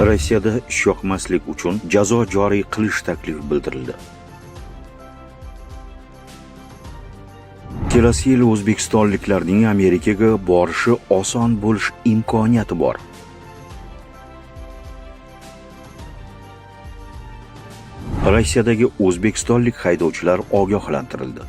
Rossiyada ishyoqmaslik uchun jazo joriy qilish taklifi bildirildi. Kelasi yil o'zbekistonliklarning Amerikaga borishi oson bo'lish imkoniyati bor. Rossiyadagi o'zbekistonlik haydovchilar ogohlantirildi.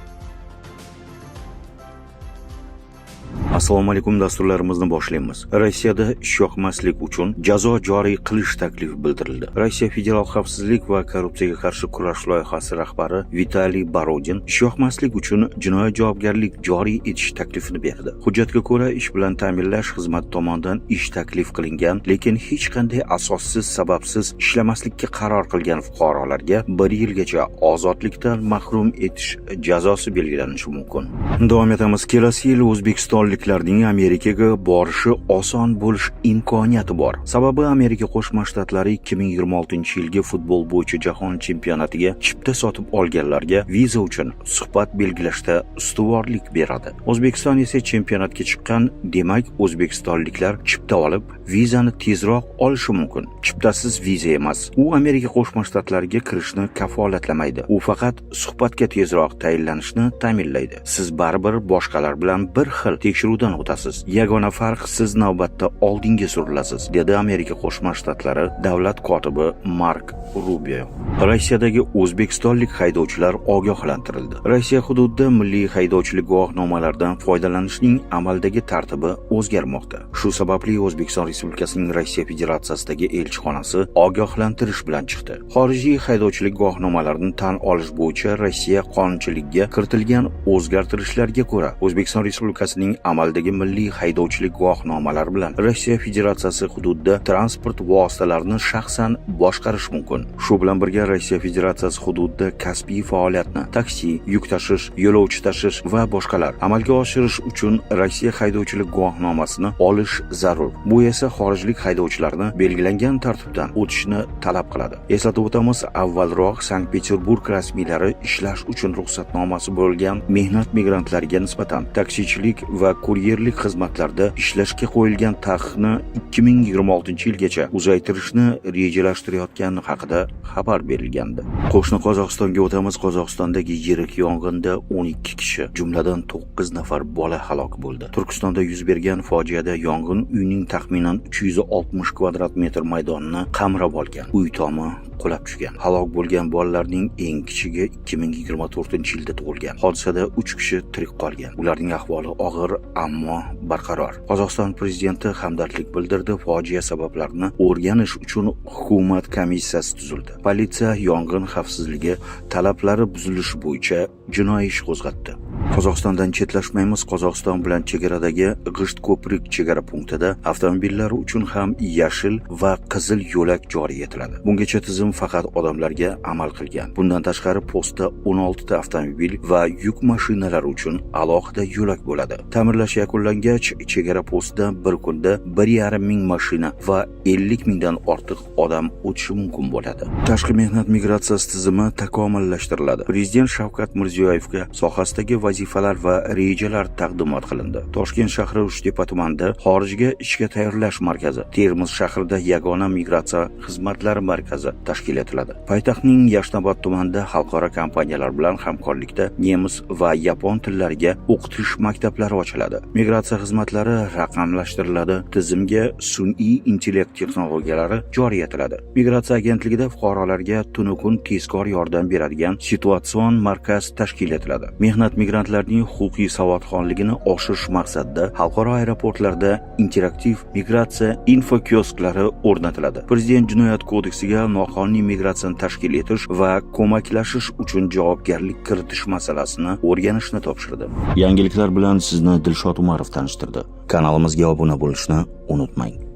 Assalomu alaykum, dasturlarimizni boshlaymiz. Rossiyada ishyoqmaslik uchun jazo joriy qilish taklifi bildirildi. Rossiya Federal xavfsizlik va korrupsiyaga qarshi kurash loyihasi rahbari Vitaliy Borodin ishyoqmaslik uchun jinoiy javobgarlik joriy etish taklifini berdi. Hujjatga ko'ra, ish bilan ta'minlash xizmati tomonidan ish taklif qilingan, lekin hech qanday asossiz sababsiz ishlamaslikka qaror qilgan fuqarolarga 1 yilgacha ozodlikdan mahrum etish jazosi belgilanishi mumkin. Davom etamiz. Kelasi yil o'zbekistonliklarning Amerikaga borishi oson bo'lish imkoniyati bor. Sababi, Amerika Qo'shma Shtatlari 2026-yilgi futbol bo'yicha jahon chempionatiga chipta sotib olganlarga viza uchun suhbat belgilashda ustuvorlik beradi. O'zbekiston esa chempionatga chiqqan, demak, o'zbekistonliklar chipta olib, vizani tezroq olishi mumkin. Chiptasiz viza emas. U Amerika Qo'shma Shtatlariga kirishni kafolatlamaydi. U faqat suhbatga tezroq tayinlanishni ta'minlaydi. Siz baribir boshqalar bilan bir xil tekshiruvdan o'tasiz. Yagona farq, siz navbatda oldinga surilasiz, dedi Amerika Qo'shma Shtatlari davlat kotibi Mark Rubio. Rossiyadagi o'zbekistonlik haydovchilar ogohlantirildi. Rossiya hududida milliy haydovchilik guvohnomalaridan foydalanishning amaldagi tartibi o'zgarmoqda. Shu sababli O'zbekiston Respublikasining Rossiya Federatsiyasidagi elchixonasi ogohlantirish bilan chiqdi. Xorijiy haydovchilik guvohnomalarini tan olish bo'yicha Rossiya qonunchiligiga kiritilgan o'zgartirishlarga ko'ra, O'zbekiston Respublikasining amaldagi milliy haydovchilik guvohnomalari bilan Rossiya Federatsiyasi hududida transport vositalarini shaxsan boshqarish mumkin. Shu bilan birga, Rossiya Federatsiyasi hududida kasbiy faoliyatni, taksi, yuk tashish, yo'lovchi tashish va boshqalar amalga oshirish uchun Rossiya haydovchilik guvohnomasini olish zarur. Bu esa xorijlik haydovchilarni belgilangan tartibdan o'tishni talab qiladi. Eslatib o'tamiz, avvalroq Sankt-Peterburg rasmiylari ishlash uchun ruxsatnomasi bo'lgan mehnat migrantlariga nisbatan taksichilik va kuryerlik xizmatlarida ishlashga qo'yilgan taqiqni 2026-yilgacha uzaytirishni rejalashtirayotgani haqida xabar berilgandi. Qo'shni Qozog'istonga o'tamiz. Qozog'istondagi yirik yong'inda 12 kishi, jumladan 9 nafar bola halok bo'ldi. Turkistonda yuz bergan fojiada yong'in uyning taxminan 360 kvadrat metr maydonini qamrab olgan. Uy tomi qulab tushgan. Halok bo'lgan bolalarning eng kichigi 2024-yilda tug'ilgan. Hodisada 3 kishi tirik qolgan. Ularning ahvoli og'ir, ammo barqaror. Qozog'iston prezidenti hamdardlik bildirdi. Fojia sabablarini o'rganish uchun hukumat komissiyasi tuzildi. Politsiya yong'in xavfsizligi talablari buzilishi bo'yicha jinoiy ish qo'zg'atdi. Qozog'istondan chetlashmaymiz. Qozog'iston bilan chegaradagi G'isht ko'prik chegara punktida avtomobillar uchun ham yashil va qizil yo'lak joriy etiladi. Bungacha tizim faqat odamlarga amal qilgan. Bundan tashqari, postda 16 ta avtomobil va yuk mashinalari uchun alohida yo'lak bo'ladi. Ta'mirlash yakunlangach, chegara postidan bir kunda 1,5 ming mashina va 50 mingdan ortiq odam o'tishi mumkin bo'ladi. Tashqi mehnat migratsiyasi tizimi takomillashtiriladi. Prezident Shavkat Mirziyoyevga sohasidagi vazifalar va rejalar taqdimot qilindi. Toshkent shahri Uchtepa tumanida xorijga ishga tayyorlash markazi, Termiz shahrida yagona migratsiya xizmatlari markazi tashkil etiladi. Poytaxtning Yashnobod tumanida xalqaro kompaniyalar bilan hamkorlikda nemis va yapon tillariga o'qitish maktablari ochiladi. Migratsiya xizmatlari raqamlashtiriladi, tizimga sun'iy intellekt texnologiyalari joriy etiladi. Migratsiya agentligida fuqarolarga tunu kun tezkor yordam beradigan situatsion markaz tashkil etiladi. Mehnat migrantlarining huquqiy savodxonligini oshirish maqsadida xalqaro aeroportlarda interaktiv migratsiya infokiosklari o'rnatiladi. Prezident Jinoyat kodeksiga noqonuniy migratsiyani tashkil etish va ko'maklashish uchun javobgarlik kiritish masalasini o'rganishni topshirdi. Yangiliklar bilan sizni Dilshod Umarov tanishtirdi. Kanalimizga obuna bo'lishni unutmang.